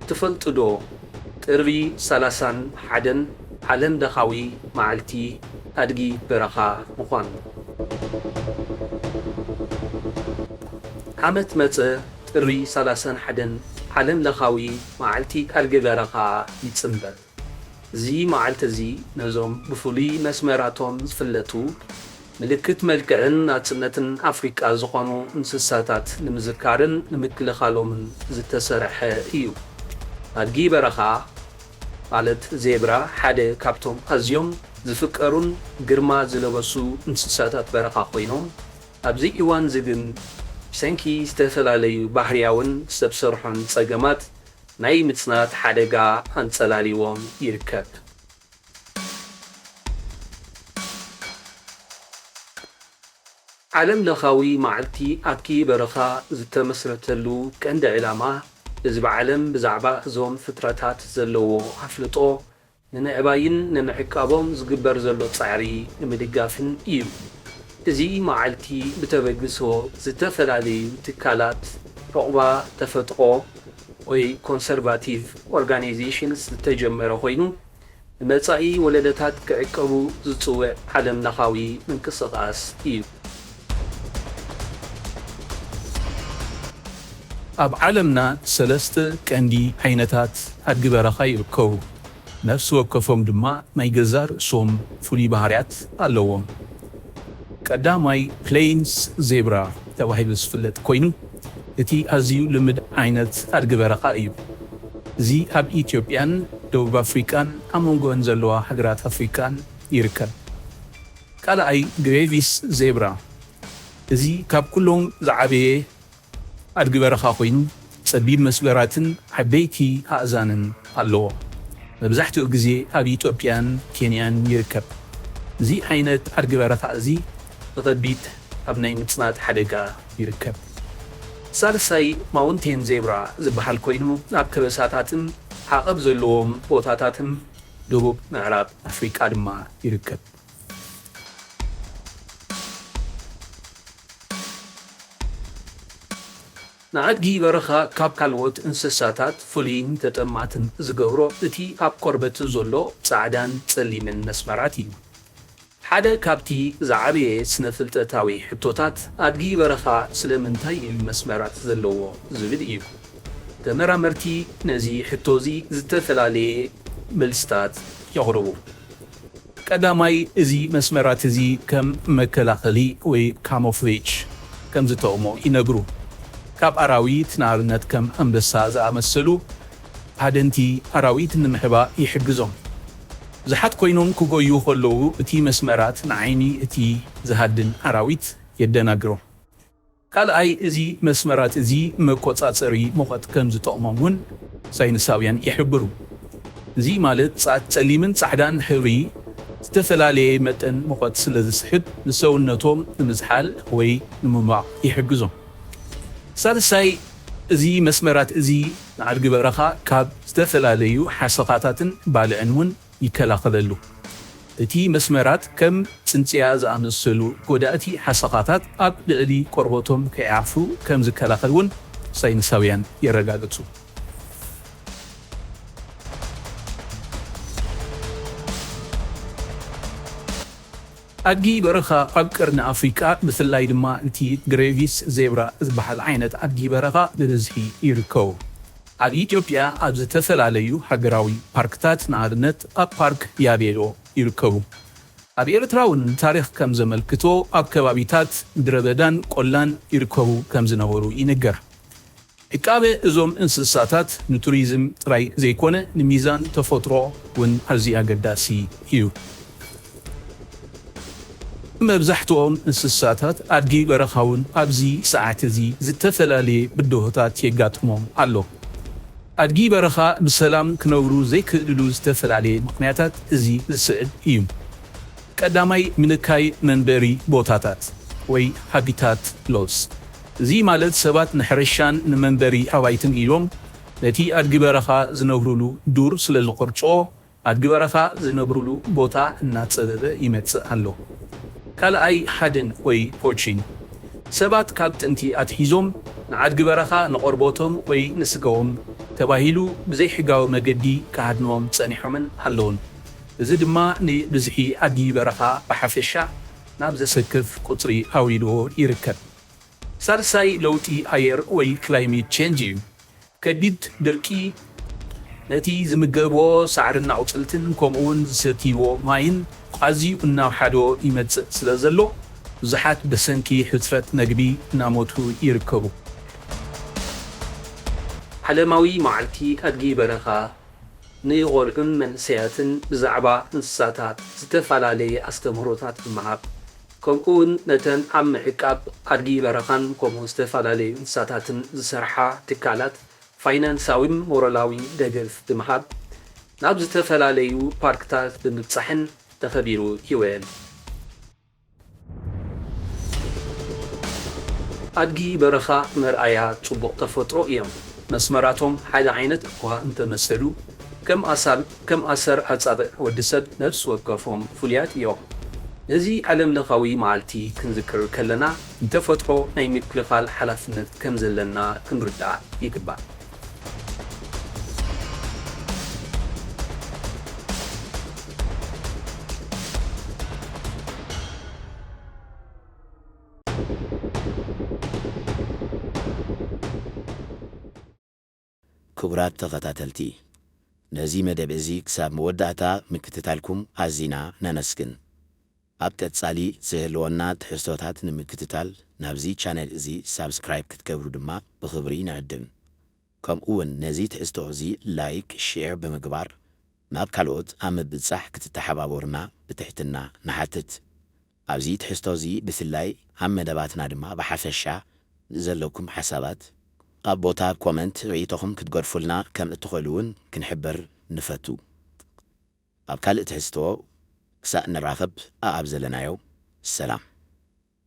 ትፈልጡ ዶ ጥሪ ሰላሳን ሓደን ዓለም ለኻዊ መዓልቲ ኣድጊ በረኻ ምዃኑ? ዓመት መጸ ጥሪ ሰላሳን ሓደን ዓለም ለኻዊ መዓልቲ ኣድጊ በረኻ ይጽንበር። እዚ መዓልቲ እዚ ነዞም ብፍሉይ መስመራቶም ዝፍለጡ ምልክት መልክዕን ናጽነትን ኣፍሪቃ ዝኾኑ እንስሳታት ንምዝካርን ንምክልኻሎምን ዝተሰርሐ እዩ። ኣድጊ በረኻ ማለት ዜብራ ሓደ ካብቶም ኣዝዮም ዝፍቀሩን ግርማ ዝለበሱ እንስሳታት በረኻ ኮይኖም ኣብዚ እዋን እዚ ግን ብሰንኪ ዝተፈላለዩ ባህርያውን ሰብ ሰርሖን ጸገማት ናይ ምጽናት ሓደጋ ኣንጸላሊዎም ይርከብ። ዓለም ለኻዊ መዓልቲ ኣድጊ በረኻ ዝተመስረተሉ ቀንዲ ዕላማ ህዝቢ ዓለም ብዛዕባ እዞም ፍጥረታት ዘለዎ ኣፍልጦ ንምዕባይን ንምዕቃቦም ዝግበር ዘሎ ጻዕሪ ንምድጋፍን እዩ። እዚ መዓልቲ ብተበግሶ ዝተፈላለዩ ትካላት ዑቕባ ተፈጥሮ ወይ ኮንሰርቫቲቭ ኦርጋናይዜሽንስ ዝተጀመረ ኮይኑ፣ ንመጻኢ ወለደታት ክዕቀቡ ዝጽውዕ ዓለም ለኻዊ ምንቅስቓስ እዩ። ኣብ ዓለምና ሰለስተ ቀንዲ ዓይነታት ኣድጊ በረኻ ይርከቡ። ነፍሲ ወከፎም ድማ ናይ ገዛእ ርእሶም ፍሉይ ባህርያት ኣለዎም። ቀዳማይ ፕሌይንስ ዜብራ ተባሂሉ ዝፍለጥ ኮይኑ፣ እቲ ኣዝዩ ልሙድ ዓይነት ኣድጊ በረኻ እዩ። እዚ ኣብ ኢትዮጵያን ደቡብ ኣፍሪቃን ኣብ መንጎአን ዘለዋ ሃገራት ኣፍሪቃን ይርከብ። ካልኣይ ግሬቪስ ዜብራ፣ እዚ ካብ ኩሎም ዝዓበየ ኣድጊ በረኻ ኮይኑ፣ ጸቢብ መስመራትን ዓበይቲ ኣእዛንን ኣለዎ። መብዛሕትኡ ግዜ ኣብ ኢትዮጵያን ኬንያን ይርከብ። እዚ ዓይነት ኣድጊ በረኻ እዚ ብኸቢድ ኣብ ናይ ምጽናት ሓደጋ ይርከብ። ሳልሳይ ማውንቴን ዜብራ ዝበሃል ኮይኑ፣ ኣብ ከበሳታትን ዓቐብ ዘለዎም ቦታታትን ደቡብ ምዕራብ ኣፍሪቃ ድማ ይርከብ። ንኣድጊ በረኻ ካብ ካልኦት እንስሳታት ፍሉይን ተጠማትን ዝገብሮ እቲ ኣብ ቆርበት ዘሎ ጻዕዳን ጸሊምን መስመራት እዩ። ሓደ ካብቲ ዝዓበየ ስነ-ፍልጠታዊ ሕቶታት፣ ኣድጊ በረኻ ስለምንታይ እዩ መስመራት ዘለዎ ዝብል እዩ። ተመራመርቲ ነዚ ሕቶዚ ዝተፈላለየ መልስታት የቕርቡ። ቀዳማይ፣ እዚ መስመራት እዚ ከም መከላኸሊ ወይ ካሞፍሌጅ ከም ዝጠቕሞ ይነግሩ። ካብ ኣራዊት፣ ንኣብነት ከም ኣንበሳ ዝኣመሰሉ ሃደንቲ ኣራዊት ንምሕባእ ይሕግዞም። ብዙሓት ኮይኖም ክጎዩ ከለዉ፣ እቲ መስመራት ንዓይኒ እቲ ዝሃድን ኣራዊት የደናግሮ። ካልኣይ፣ እዚ መስመራት እዚ መቆጻጸሪ ሙቐት ከም ዝጠቕሞም እውን ሳይንሳውያን ይሕብሩ። እዚ ማለት ጻ-፣ ጸሊምን ጻዕዳን ሕብሪ ዝተፈላለየ መጠን ሙቐት ስለ ዝስሕብ፣ ንሰውነቶም ንምዝሓል ወይ ንምሟቕ ይሕግዞም። ሳልሳይ፣ እዚ መስመራት እዚ ንኣድጊ በረኻ ካብ ዝተፈላለዩ ሓሰኻታትን ባልዕን እውን ይከላኸለሉ። እቲ መስመራት ከም ጽንጽያ ዝኣመሰሉ ጎዳእቲ ሓሰኻታት ኣብ ልዕሊ ቆርበቶም ከይዓርፉ ከም ዝከላኸል እውን ሳይንሳውያን የረጋግጹ። ኣድጊ በረኻ ኣብ ቀርኒ ኣፍሪቃ፣ ብፍላይ ድማ እቲ ግሬቪስ ዜብራ ዝበሃል ዓይነት ኣድጊ በረኻ ብብዝሒ ይርከቡ። ኣብ ኢትዮጵያ ኣብ ዝተፈላለዩ ሃገራዊ ፓርክታት፣ ንኣብነት ኣብ ፓርክ ያቤሎ ይርከቡ። ኣብ ኤርትራ እውን ታሪኽ ከም ዘመልክቶ ኣብ ከባቢታት ምድረ በዳን ቆላን ይርከቡ ከም ዝነበሩ ይንገር። ዕቃበ እዞም እንስሳታት ንቱሪዝም ጥራይ ዘይኮነ፣ ንሚዛን ተፈጥሮ እውን ኣዝዩ ኣገዳሲ እዩ። መብዛሕትኦም እንስሳታት ኣድጊ በረኻ እውን ኣብዚ ሰዓት እዚ ዝተፈላለየ ብድሆታት የጋጥሞም ኣሎ። ኣድጊ በረኻ ብሰላም ክነብሩ ዘይክእልሉ ዝተፈላለየ ምኽንያታት እዚ ዝስዕብ እዩ። ቀዳማይ፣ ምንካይ መንበሪ ቦታታት ወይ ሃቢታት ሎስ። እዚ ማለት ሰባት ንሕርሻን ንመንበሪ ኣባይትን ኢሎም ነቲ ኣድጊ በረኻ ዝነብሩሉ ዱር ስለ ዝቖርጽኦ፣ ኣድጊ በረኻ ዝነብሩሉ ቦታ እናጸበበ ይመጽእ ኣሎ። ካልኣይ፣ ሃድን ወይ ፖቺንግ። ሰባት ካብ ጥንቲ ኣትሒዞም ንኣድጊ በረኻ ንቆርበቶም ወይ ንስጋኦም ተባሂሉ ብዘይሕጋዊ መገዲ ክሃድንዎም ጸኒሖምን ኣለዉን። እዚ ድማ ንብዝሒ ኣድጊ በረኻ ብሓፈሻ ናብ ዘሰክፍ ቁጽሪ ኣውሪድዎ ይርከብ። ሳልሳይ ለውጢ ኣየር ወይ ክላይሜት ቼንጅ እዩ። ከቢድ ድርቂ ነቲ ዝምገብዎ ሳዕርን ኣቑጽልትን ከምኡውን ዝሰትይዎ ማይን ኣዝዩ እናውሓዶ ይመጽእ ስለ ዘሎ፣ ብዙሓት ብሰንኪ ሕጽረት መግቢ እናሞቱ ይርከቡ። ዓለማዊ መዓልቲ ኣድጊ በረኻ ንቖልዑን መንእሰያትን ብዛዕባ እንስሳታት ዝተፈላለየ ኣስተምህሮታት ብምሃብ፣ ከምኡውን ነተን ኣብ ምዕቃብ ኣድጊ በረኻን ከምኡ ዝተፈላለዩ እንስሳታትን ዝሰርሓ ትካላት ፋይናንሳዊን ሞራላዊ ደገፍ ብምሃብ፣ ናብ ዝተፈላለዩ ፓርክታት ብምብጻሕን ተኸቢሩ ይውዕል። ኣድጊ በረኻ መርኣያ ጽቡቕ ተፈጥሮ እዮም። መስመራቶም ሓደ ዓይነት እኳ እንተመሰሉ፣ ከም ኣሳል፣ ከም ኣሰር ኣጻብዕ ወዲ ሰብ ነፍሲ ወከፎም ፍሉያት እዮም። ነዚ ዓለም ለኻዊ መዓልቲ ክንዝክር ከለና፣ ንተፈጥሮ ናይ ምክልኻል ሓላፍነት ከም ዘለና ክንርዳእ ይግባእ። ክቡራት ተኸታተልቲ፣ ነዚ መደብ እዚ ክሳብ መወዳእታ ምክትታልኩም ኣዚና ነመስግን። ኣብ ቀጻሊ ዝህልወና ትሕዝቶታት ንምክትታል ናብዚ ቻነል እዚ ሳብስክራይብ ክትገብሩ ድማ ብኽብሪ ንዕድም። ከምኡ እውን ነዚ ትሕዝቶ እዚ ላይክ፣ ሼር ብምግባር ናብ ካልኦት ኣብ ምብጻሕ ክትተሓባበሩና ብትሕትና ንሓትት። ኣብዚ ትሕዝቶ እዚ ብፍላይ ኣብ መደባትና ድማ ብሓፈሻ ንዘለኩም ሓሳባት ኣብ ቦታ ኮመንት ርእይቶኹም ክትገድፉልና ከም እትኽእሉ እውን ክንሕብር ንፈቱ። ኣብ ካልእ ትሕዝቶ ክሳእ ንራኸብ ኣኣብ ዘለናዮ ሰላም።